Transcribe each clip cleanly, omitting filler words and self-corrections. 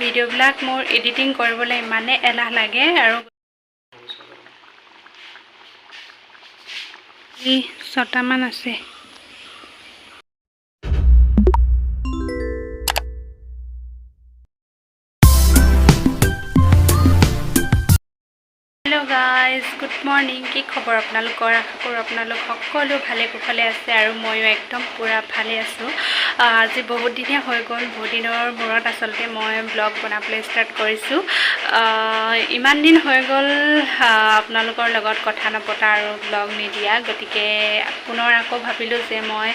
ভিডিঅ'বিলাক মোৰ এডিটিং কৰিবলৈ ইমানেই এলাহ লাগে। আৰু এই 6টামান আছে। Hello' guys, good morning. কি খবৰ আপোনালোকৰ? আশা কৰোঁ আপোনালোক সকলো ভালে কুশলে আছে আৰু ময়ো একদম পূৰা ভালে আছোঁ। আজি বহুত দিনেই হৈ গ'ল, বহুত দিনৰ মূৰত আচলতে মই ব্লগ বনাবলৈ ষ্টাৰ্ট কৰিছোঁ। ইমান দিন হৈ গ'ল আপোনালোকৰ লগত কথা নপতা আৰু ব্লগ নিদিয়া, গতিকে পুনৰ আকৌ ভাবিলোঁ যে মই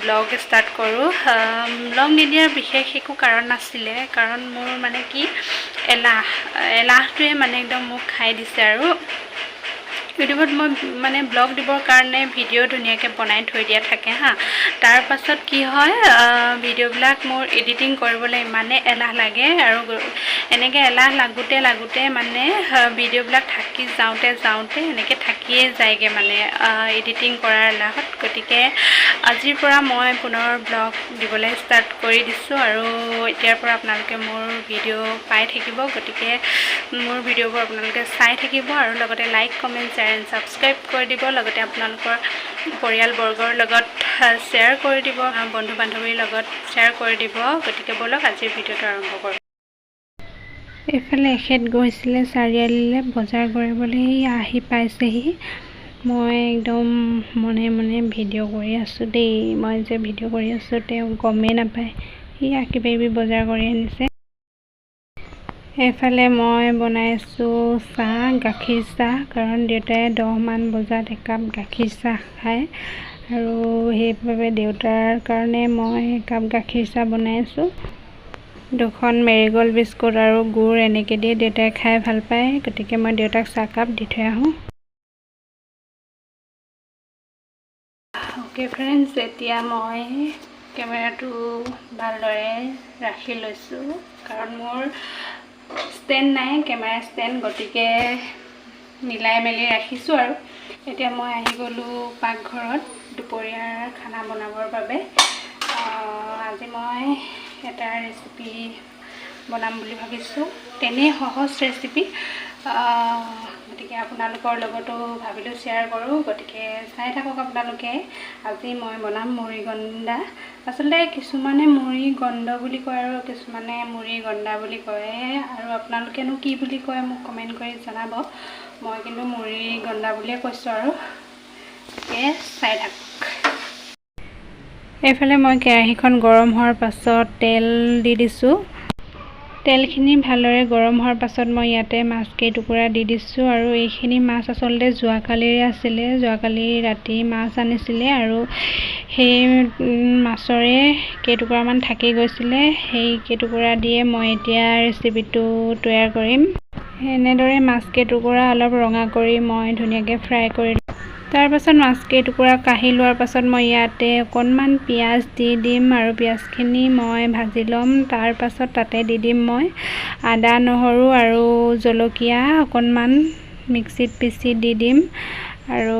ব্লগ ষ্টাৰ্ট কৰোঁ। ব্লগ নিদিয়াৰ বিশেষ একো কাৰণ নাছিলে, কাৰণ মোৰ মানে কি এলাহ, এলাহটোৱে মানে একদম মোক খাই দিছে। আৰু ইউটিউবত মই মানে ব্লগ দিবৰ কাৰণে ভিডিঅ' ধুনীয়াকৈ বনাই থৈ দিয়া থাকে হা, তাৰ পাছত কি হয়, ভিডিঅ'বিলাক মোৰ এডিটিং কৰিবলৈ ইমানেই এলাহ লাগে আৰু এনেকৈ এলাহ লাগোঁতে লাগোঁতে মানে ভিডিঅ'বিলাক থাকি যাওঁতে যাওঁতে এনেকৈ থাকিয়ে যায়গৈ, মানে এডিটিং কৰাৰ এলাহত। গতিকে আজিৰ পৰা মই পুনৰ ব্লগ দিবলৈ ষ্টাৰ্ট কৰি দিছোঁ আৰু এতিয়াৰ পৰা আপোনালোকে মোৰ ভিডিঅ' পাই থাকিব। গতিকে মোৰ ভিডিঅ'বোৰ আপোনালোকে চাই থাকিব আৰু লগতে like, comment, share and subscribe কৰি দিব। লগতে আপোনালোকৰ পৰিয়ালবৰ্গৰ লগত শ্বেয়াৰ কৰি দিব, বন্ধু বান্ধৱীৰ লগত শ্বেয়াৰ কৰি দিব। গতিকে ব'লক, আজিৰ ভিডিঅ'টো আৰম্ভ কৰোঁ। এইফালে এখেত গৈছিলে চাৰিআলিলৈ বজাৰ কৰিবলৈ, আহি পাইছেহি। মই একদম মনে মনে ভিডিঅ' কৰি আছোঁ দেই। মই যে ভিডিঅ' কৰি আছোঁ তেওঁ গমেই নাপায়। সেয়া কিবা কিবি বজাৰ কৰি আনিছে। এইফালে মই বনাই আছোঁ চাহ, গাখীৰ চাহ, কাৰণ দেউতাই 10মান বজাত একাপ গাখীৰ চাহ খায় আৰু সেইবাবে দেউতাৰ কাৰণে মই একাপ গাখীৰ চাহ বনাই আছোঁ। দুখন মেৰিগ'ল্ড বিস্কুট আৰু গুৰ এনেকৈ দিয়ে দেউতাই খাই ভাল পায়, গতিকে মই দেউতাক চাহকাপ দি থৈ আহোঁ। অ'কে ফ্ৰেণ্ডছ, এতিয়া মই কেমেৰাটো ভালদৰে ৰাখি লৈছোঁ, কাৰণ মোৰ ষ্টেণ্ড নাই, কেমেৰা ষ্টেণ্ড, গতিকে মিলাই মেলি ৰাখিছোঁ। আৰু এতিয়া মই আহি গ'লোঁ পাকঘৰত দুপৰীয়াৰ খানা বনাবৰ বাবে। আজি মই এটা ৰেচিপি বনাম বুলি ভাবিছোঁ, তেনেই সহজ ৰেচিপি, গতিকে আপোনালোকৰ লগতো ভাবিলোঁ শ্বেয়াৰ কৰোঁ। গতিকে চাই থাকক আপোনালোকে। আজি মই বনাম মুড়িগণ্ডা। আচলতে কিছুমানে মুড়ি গণ্ড বুলি কয় আৰু কিছুমানে মুড়ি গণ্ডা বুলি কয়, আৰু আপোনালোকেনো কি বুলি কয় মোক কমেণ্ট কৰি জনাব। মই কিন্তু মুড়ি গণ্ডা বুলিয়ে কৈছোঁ আৰু গতিকে চাই থাকক। এইফালে মই কেৰাহীখন গৰম হোৱাৰ পাছত তেল দি দিছোঁ। তেলখিনি ভালদৰে গৰম হোৱাৰ পাছত মই ইয়াতে মাছ কেইটুকুৰা দি দিছোঁ। আৰু এইখিনি মাছ আচলতে যোৱাকালিৰে আছিলে, যোৱাকালি ৰাতি মাছ আনিছিলে আৰু সেই মাছৰে কেইটুকুৰামান থাকি গৈছিলে, সেই কেইটুকুৰা দিয়ে মই এতিয়া ৰেচিপিটো তৈয়াৰ কৰিম। এনেদৰে মাছ কেইটুকুৰা অলপ ৰঙা কৰি মই ধুনীয়াকৈ ফ্ৰাই কৰি, তাৰপাছত মাছ কেইটুকুৰা কাঢ়ি লোৱাৰ পাছত মই ইয়াতে অকণমান পিঁয়াজ দি দিম আৰু পিঁয়াজখিনি মই ভাজি ল'ম। তাৰপাছত তাতে দি দিম মই আদা, নহৰু আৰু জলকীয়া অকণমান মিক্সিত পিচি দি দিম আৰু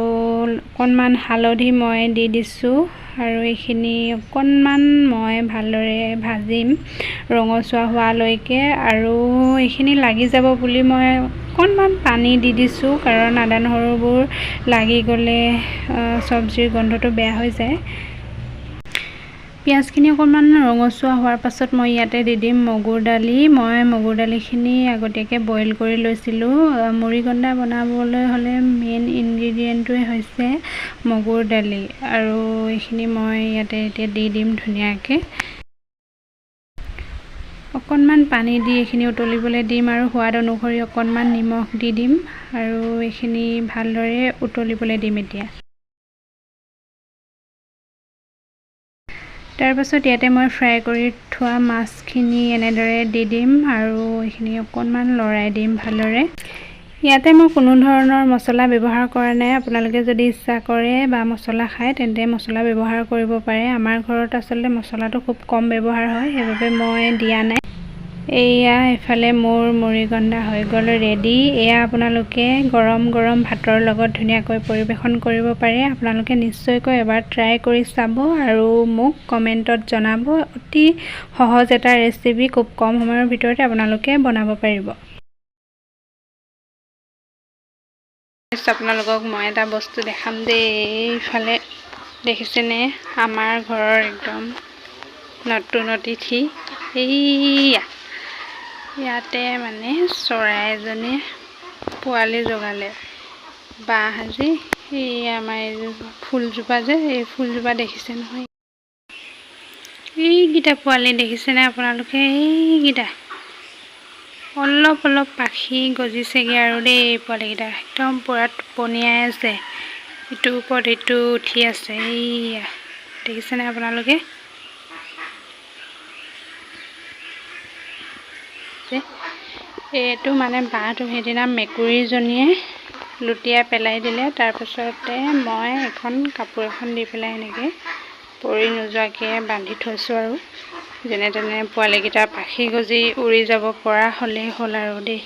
অকণমান হালধি মই দি দিছোঁ। আৰু এইখিনি অকণমান মই ভালদৰে ভাজিম ৰঙচুৱা হোৱালৈকে। আৰু এইখিনি লাগি যাব বুলি মই অকণমান পানী দি দিছোঁ, কাৰণ আদা নহৰুবোৰ লাগি গ'লে চব্জিৰ গোন্ধটো বেয়া হৈ যায়। পিঁয়াজখিনি অকণমান ৰঙচুৱা হোৱাৰ পাছত মই ইয়াতে দি দিম মগুৰ দালি। মই মগুৰ দালিখিনি আগতীয়াকৈ বইল কৰি লৈছিলোঁ। মুড়িগণ্ডা বনাবলৈ হ'লে মেইন ইনগ্ৰিডিয়েণ্টটোৱে হৈছে মগুৰ দালি আৰু এইখিনি মই ইয়াতে এতিয়া দি দিম ধুনীয়াকৈ। অকণমান পানী দি এইখিনি উতলিবলৈ দিম আৰু সোৱাদ অনুসৰি অকণমান নিমখ দি দিম আৰু এইখিনি ভালদৰে উতলিবলৈ দিম এতিয়া। তাৰপাছত ইয়াতে মই ফ্ৰাই কৰি থোৱা মাছখিনি এনেদৰে দি দিম আৰু এইখিনি অকণমান লৰাই দিম ভালদৰে। ইয়াতে মই কোনো ধৰণৰ মছলা ব্যৱহাৰ কৰা নাই। আপোনালোকে যদি ইচ্ছা কৰে বা মছলা খায় তেন্তে মছলা ব্যৱহাৰ কৰিব পাৰে। আমাৰ ঘৰত আচলতে মছলাটো খুব কম ব্যৱহাৰ হয়, সেইবাবে মই দিয়া নাই। এয়া এইফালে মোৰ মুড়িগণ্ডা হৈ গ'ল ৰেডি। এয়া আপোনালোকে গৰম গৰম ভাতৰ লগত ধুনীয়াকৈ পৰিৱেশন কৰিব পাৰে। আপোনালোকে নিশ্চয়কৈ এবাৰ ট্ৰাই কৰি চাব আৰু মোক কমেণ্টত জনাব। অতি সহজ এটা ৰেচিপি, খুব কম সময়ৰ ভিতৰতে আপোনালোকে বনাব পাৰিব। আপোনালোকক মই এটা বস্তু দেখাম দেই। এইফালে দেখিছেনে আমাৰ ঘৰৰ একদম নতুন অতিথি? এইয়া ইয়াতে মানে চৰাই এজনীয়ে পোৱালি জগালে বাঁহ সাজি। এই আমাৰ এই ফুলজোপা যে, এই ফুলজোপা দেখিছে নহয়, এইকেইটা পোৱালি দেখিছেনে আপোনালোকে? এইকেইটা অলপ অলপ পাখি গজিছেগৈ আৰু দেই। পোৱালিকেইটা একদম পূৰা টোপনিয়াই আছে, ইটোৰ ওপৰত ইটো উঠি আছে। এইয়া দেখিছেনে আপোনালোকে? এইটো মানে বাঁহটো সেইদিনা মেকুৰীজনীয়ে লুটিয়াই পেলাই দিলে। তাৰপিছতে মই এখন কাপোৰ এখন দি পেলাই এনেকৈ পৰি নোযোৱাকৈ বান্ধি থৈছোঁ আৰু যেনে তেনে পোৱালিকেইটা পাখি গজি উৰি যাব পৰা হ'লেই হ'ল আৰু দেই।